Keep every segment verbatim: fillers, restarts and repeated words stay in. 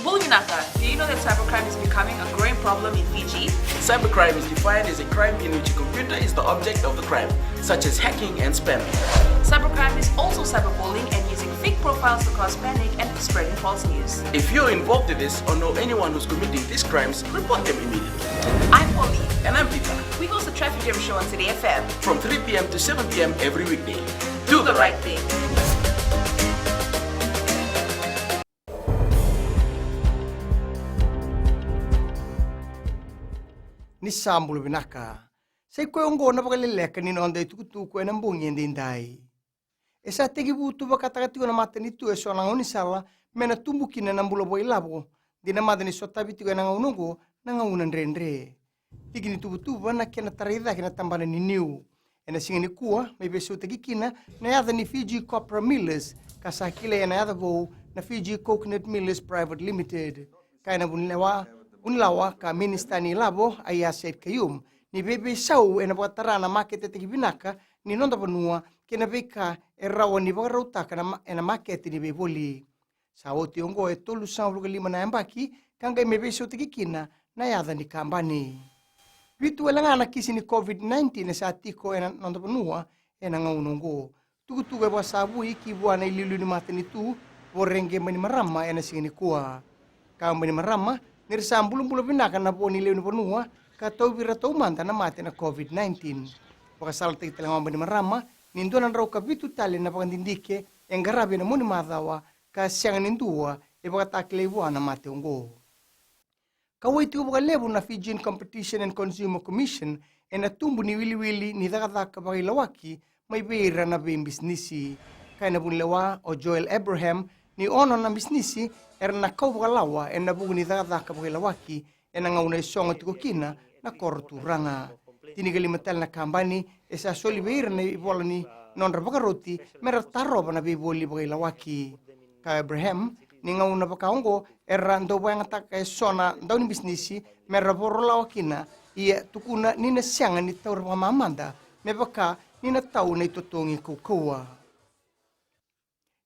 Bula vinaka, do you know that cybercrime is becoming a growing problem in Fiji? Cybercrime is defined as a crime in which a computer is the object of the crime, such as hacking and spamming. Cybercrime is also cyberbullying and using fake profiles to cause panic and spreading false news. If you're involved in this or know anyone who's committing these crimes, report them immediately. I'm Polly. And I'm Peter. We host the Traffic Jam Show on City F M. From three p.m. to seven p.m. every weekday. Do the right thing. Ni sa bula vinaka. Sa i koya oqo na vakaleleka ni noda itukutuku ena bogi edaidai. E sa tekivu tuvakataka tiko na matanitu eso na gaunisala me na tubu kina na bula vakailavo, dina mada ni sotavi tiko ena gauna oqo na gauna dredre. Tiki ni tuvatuva na kena tarai cake na tabana ni niu ena siga nikua, me veisautaki kina na yaca ni Fiji Copra Millers, ka sa kilai ena yaca vou na Fiji Coconut Millers Private Limited. Kaya na vunilawa, vunilawa ka minisita ni lavo, Aiyaz Sayed-Khaiyum, ni veiveisau ena vakatara na maketetaki vinaka ni noda vanua kei na veika e rawa ni vakarautaka na ma-, ena makete ni veivoli. Sa oti oqo e tolusagavulu ka lima na yabaki ka qai me veisautaki kina na yaca ni kabani. Vitu wale ga na kisi ni COVID nineteen e sa tiko ena noda vanua ena gauna oqo. Tukutuku e vakasavui ki vua na iliuliu ni matanitu, Voreqe Bainimarama, ena siga nikua. Kaya o Bainimarama ni ra sa bulabula vinaka na vo ni lewe ni vanua ka tauvi ira taumada na mate na COVID nineteen. Vakasalataki tale ga o Bainimarama ni dua na drau ka vitu tale na vakadidike e qaravi ena mua ni macawa ka sega ni dua e vakatakilai vua na mate oqo. Kauwai tiko vakalevu na Fijian Competition and Consumer Commission ena tubu ni wiliwili ni cakacaka vakailawaki mai vei ira na veibisinisi. Kaya na vunilewa o Joel Abraham ni ono na bisinisi era na kau vakalawa ena vuku ni cakacaka vakailawaki ena gauna e sogo tiko kina na koro turaga. Tinikalima tale na kabani e sa soli vei ira na ivola ni nodra vakaroti me ra tarova na veivoli vakailawaki. Kaya o Abraham ni gauna vaka oqo era dau vakayagataka eso na daunibisinisi me ra vorolawa kina, ia tukuna ni na sega ni taura vakamamada me vaka ni na tau na itotogi kaukauwa.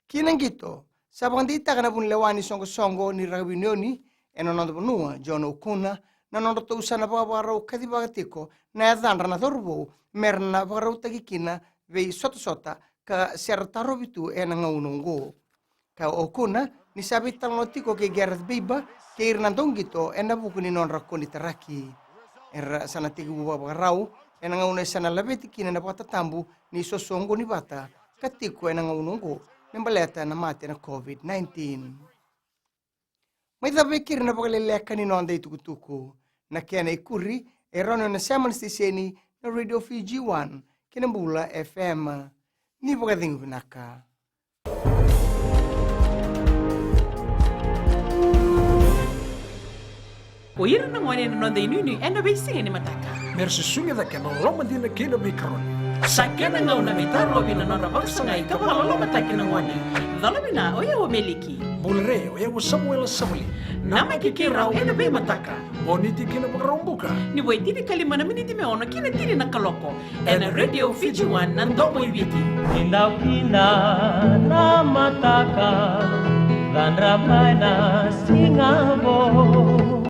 Ki na qito, sa vakadeitaka na vunilewa ni soqosoqo ni rakavi unioni ena noda vanua, John Okuna, na nodratou sa na vakavakarau kacivaka tiko na yacadra na cauravou me ra na vakarautaki kina veisotasota ka se ra tarovi tu ena gauna oqo. Kaya o Okuna ni sa veitalanoa tiko kei Gareth Baber kei ira na dauqito ena vuku ni nodra konitaraki. Era sa na tekivu vakavakarau ena gauna e sa na laveti kina na vakatatabu ni sosoqoni vata ka tiko ena gauna oqo me baleta na mate na COVID nineteen. Mai cava e keri na vakaleleka ni noda itukutuku. Na kena ikuri e rawa ni o na sema na siteseni na Radio Fiji One kei na Bula F M. Ni vakacegu vinaka. O ira na gone na noda inuinui ena veisiga ni mataka. Me ra susugi cake na loloma dina kei na veikaroni. Sa kena gauna me tarovi na nodra vakasagai ka vakalolomataki na gone. Cola vina, o yau o Meliki. Bula re, o yau o Samuela Savali. Namaki keirau ena veimataka. Moniti ki na Vakaraubuka. Ni vo e tinikalima na miniti me ono ki na tini na kaloko. Ena Radio Fiji One, na domo i Viti. Ni dau kina na mataka, cadra mai na siga vou.